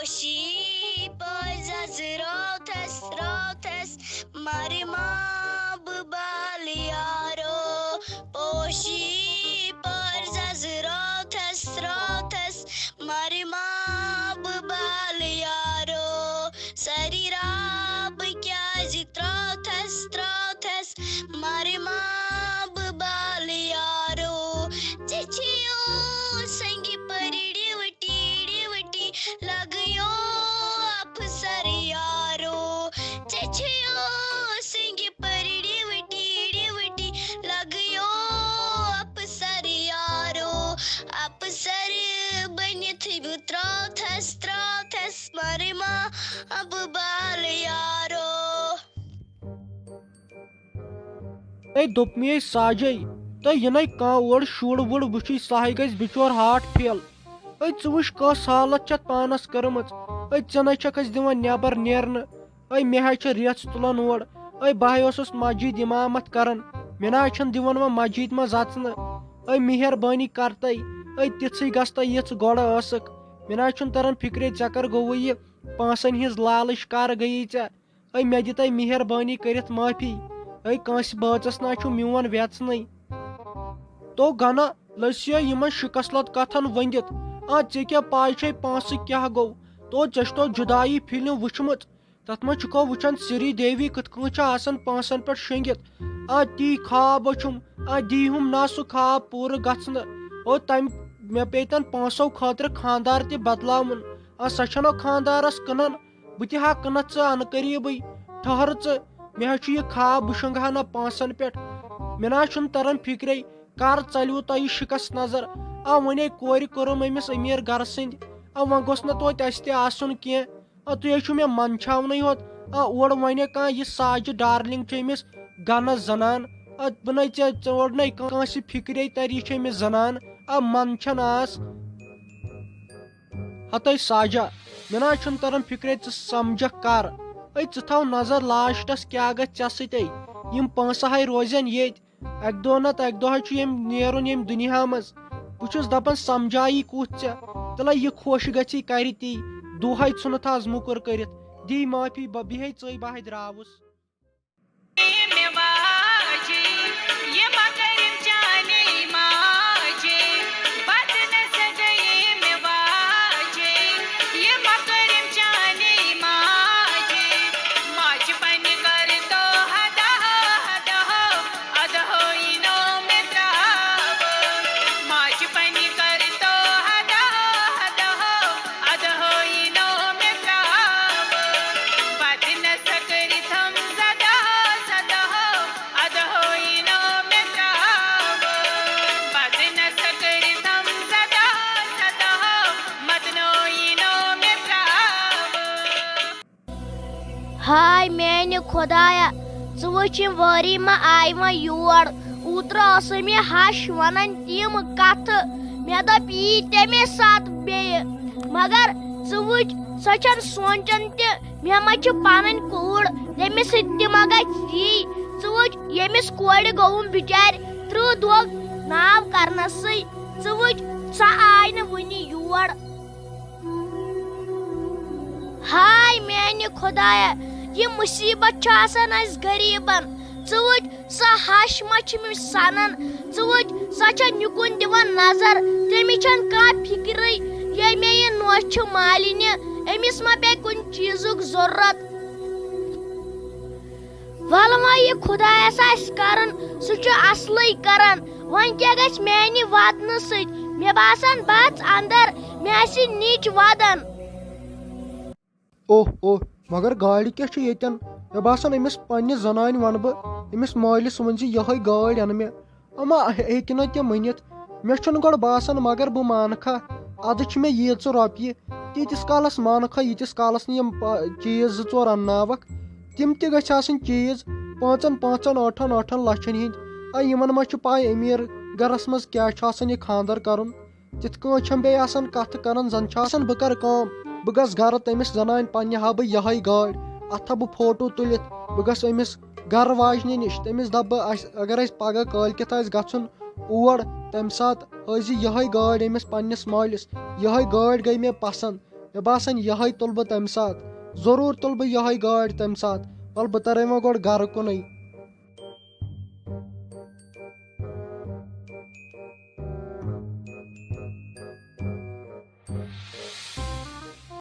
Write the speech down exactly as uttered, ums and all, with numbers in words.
پوشی پٲرۍ زَزٕ راتھَس، راتھَس، مَرِ ما بہٕ بالہٕ یارو۔ پوشی پٲرۍ زَزٕ راتھَس، راتھَس، مَرِ ما بہٕ بالہٕ یارو۔ سٲری رابہٕ کیٛازِ ترٛاتھَس، ترٛاتھَس، مَرِ ما بہٕ بالہٕ یارو۔ ژےٚ چھِیو سنٛگہِ پٔرۍ ڈیوٹی، ڈیوٹی، لگیو افسر یارو۔ ژےٚ چھِیو سنٛگہِ پٔرۍ ڈیوٹی، ڈیوٹی، لگیو افسر یارو۔ افسر بٔنِتھ بہٕ ترٛاتھَس، ترٛاتھَس، مَرِ ما بہٕ بالہٕ یارو۔ اے دوٚپمے ساجے، تہٕ یہِ نَے کانٛہہ اورٕ شُر وُر وٕچھی، سُہ ہَے گژھِ بِچور ہارٹ فیل۔ اے ژٕ وٕچھ کۄس حالت چھَتھ پانَس کٔرمٕژ۔ اے ژٕ نَے چھَکھ اَسہِ دِوان نٮ۪بر نیرنہٕ۔ اے مےٚ حظ چھِ رٮ۪ژھ تُلان اور۔ اے بہٕ ہَے اوسُس مسجد اِمامت کران۔ مےٚ نہ حظ چھَنہٕ دِوان وۄنۍ مسجد منٛز اَژنہٕ۔ اے مہربٲنی کر تَے۔ اے تِژھٕے گژھ تَے یِژھ گۄڈٕ ٲسٕکھ۔ مےٚ نہ حظ چھُنہٕ تران فِکرے ژےٚ کر گوٚوُے یہِ پونٛسَن ہِنٛز لالٕچ کر گٔیی ژےٚ۔ اے مےٚ دِ تَے مہربٲنی کٔرِتھ معٲفی۔ اے کٲنٛسہِ بٲژَس نہ چھُ میون وٮ۪ژنٕے۔ تو گنا لٔسۍ یِمن شِکسلت کتھن ؤنِتھ۔ آ، ژےٚ کیٛاہ پاے چھے پونٛسہٕ کیٛاہ گوٚو؟ تو ژےٚ چھِ تو جُدایی فِلم وٕچھمٕژ؟ تتھ منٛز چھُکھو وٕچھان سری دیوی کِتھ کٔنۍ چھِ آسان پونٛسن پٮ۪ٹھ شۄنٛگِتھ۔ آ، تی خواب وٕچھُم۔ آ، دی ہُم نا سُہ خواب پوٗرٕ گژھنہٕ۔ او تمہِ مےٚ پیٚیہِ تن پونٛسو خٲطرٕ خانٛدار تہِ بدلاوُن۔ آ، سۄ چھَنہ خانٛدارس کٕنان۔ بہٕ تہِ ہا کٕنَتھ ژٕ اَنہٕ قریٖبٕے۔ ٹھٔہر ژٕ، مےٚ حظ چھُ یہِ خواب، بہٕ شۄنٛگہٕ ہا نہ پونٛسَن پٮ۪ٹھ۔ مےٚ نہ حظ چھُنہٕ تَران فِکرے، کر ژَلِوٕ تۄہہِ یہِ شِکَس نظر۔ آ، وۄنۍ ہے کورِ کوٚرُم أمِس أمیٖر گَرٕ سٕنٛدِ۔ آ، وۄنۍ گوٚژھ نہ توتہِ اَسہِ تہِ آسُن کینٛہہ۔ آ، تُہۍ حظ چھِو مےٚ منٛدچھاونٕے ہوت۔ آ، اورٕ وَنہِ کانٛہہ، یہِ ساجہِ ڈارلِنٛگ چھِ أمِس گَنَس زَنان۔ آ، بہٕ نَے ژےٚ، ژٕ اورٕ نَے کٲنٛسہِ فِکرے تَرِ، یہِ چھِ أمِس زَنان۔ آ، منٛدچھان آس۔ ہتے ساجا، مےٚ نہ حظ چھُنہٕ تران فِکرے ژٕ سمجھکھ کر۔ اے ژٕ تھاو نظر لاسٹس کیٛاہ گژھِ ژےٚ سۭتے۔ یِم پونٛسہٕ ہاے روزن ییٚتۍ۔ اکہِ دۄہ نتہٕ اکہِ دۄہ حظ چھُ ییٚمۍ نیرُن ییٚمہِ دُنیا منٛز۔ بہٕ چھُس دپان سمجھایی کُس ژےٚ۔ تلے یہِ خۄش گژھی کرِ تی۔ دۄہ ہاے ژھُنُتھ از موٚکُر کٔرِتھ۔ دی معٲفی، بہٕ بیٚہے ژٕے، بہٕ ہاے درٛاوُس۔ مےٚ واجہِ، یہِ مۄکرِم چانے ماجہِ، بدنس گٔیے مےٚ واجہِ، یہِ مۄکرِم چانے ماجہِ۔ ماجہِ پننہِ گرٕ تو ہدہ ہدہ، ادہو یِنو مےٚ تراوٕ۔ ماجہِ پننہِ گرٕ تو ہدہ ہدہ، ادہو یِنو مےٚ تراوٕ۔ بدنس کٔرِتھم زدہ زدہ، ادہو یِنو مےٚ تراوٕ۔ بدنس کٔرِتھم زدہ زدہ، مدنو یِنو مےٚ تراوٕ۔ ہاے میانہِ خۄدایا، ژٕ وٕچھ یِم وٲری ما آیہِ وۄنۍ یور۔ اوترٕ ٲسٕے مےٚ ہش ونان تِم کتھٕ، مےٚ دوٚپ یی تمے ساتہٕ بیٚیہِ۔ مگر ژٕ وٕچھ، سۄ چھنہٕ سونچان تہِ، مےٚ ما چھِ پنٕنۍ کوٗر، تٔمِس سۭتۍ تہِ ما گژھِ یی۔ ژٕ وٕچھ، ییٚمِس کورِ گوٚوُم بِچارِ ترٕٛہ دۄہ ناو کرنسٕے، ژٕ وٕچھ، سۄ آیہِ نہٕ وُنہِ یور۔ ہاے میانہِ خۄدایا، یہِ مُصیٖبت چھُ آسان اَسہِ غریٖبن۔ ژٕ وٕچھ، سۄ ہش ما چھِ مےٚ سنان۔ ژٕ وٕچھ، سۄ چھےٚ نِکُن دِوان نظر۔ تٔمِس چھَنہٕ کانٛہہ فِکرٕے، ییٚمہِ یہِ نوٚش چھِ مالِنہِ، أمِس ما پیٚیہِ کُنہِ چیٖزُک ضروٗرت۔ وَلہٕ وۄنۍ یہِ خۄدایَس آسہِ کَرُن، سُہ چھُ اَصلٕے کَران۔ وۄنۍ کیٛاہ گژھِ میٛانہِ واتنہٕ سۭتۍ؟ مےٚ باسان بہٕ اَژٕ اَندَر، مےٚ آسہِ نِچ وَدان۔ اوہ اوہ، مگر گاڑِ کیٛاہ چھِ ییٚتٮ۪ن؟ مےٚ باسان أمِس پنٛنہِ زنانہِ وَنہٕ بہٕ، أمِس مٲلِس وَن زِ یِہوٚے گٲڑۍ اَنہٕ مےٚ۔ اما ہیٚکہِ نہٕ تہِ مٔنِتھ۔ مےٚ چھُنہٕ گۄڈٕ باسان، مگر بہٕ مانہٕ کھا۔ اَدٕ چھِ مےٚ ییٖژٕ رۄپیہِ، تیٖتِس کالَس مانہٕ کھا، ییٖتِس کالَس نہٕ یِم پا-، چیٖز زٕ ژور اَنناوَکھ۔ تِم تہِ گٔژھۍ آسٕنۍ چیٖز پانٛژَن، پانٛژَن، ٲٹھَن، ٲٹھَن لَچھَن ہِنٛدۍ۔ اَ، یِمَن ما چھُ پَے أمیٖر گَرَس منٛز کیٛاہ چھُ آسان یہِ خانٛدَر کَرُن۔ تِتھ کٲٹھۍ چھَم بیٚیہِ آسان کَتھٕ کَران، زَن چھُ آسان بہٕ کَرٕ کٲم، بہٕ گژھٕ گَرٕ تٔمِس زَنانہِ پنٛنہِ ہاوٕ بہٕ یِہوٚے گٲڑۍ، اَتھ تھاوٕ بہٕ فوٹو تُلِتھ، بہٕ گژھٕ أمِس گَرٕ واجنہِ نِش، تٔمِس دَپہٕ بہٕ، اَسہِ اگر اَسہِ پَگاہ کٲلۍکٮ۪تھ آسہِ گژھُن اور، تَمہِ ساتہٕ ہٲوزِ یِہوٚے گٲڑۍ أمِس پنٛنِس مٲلِس، یِہوٚے گٲڑۍ گٔے مےٚ پَسنٛد۔ مےٚ باسان، یِہوٚے تُلہٕ بہٕ تَمہِ ساتہٕ۔ ضروٗر تُلہٕ بہٕ یِہوٚے گٲڑۍ تَمہِ ساتہٕ۔ وَلہٕ، بہٕ تَرے وۄنۍ گۄڈٕ گَرٕ کُنُے۔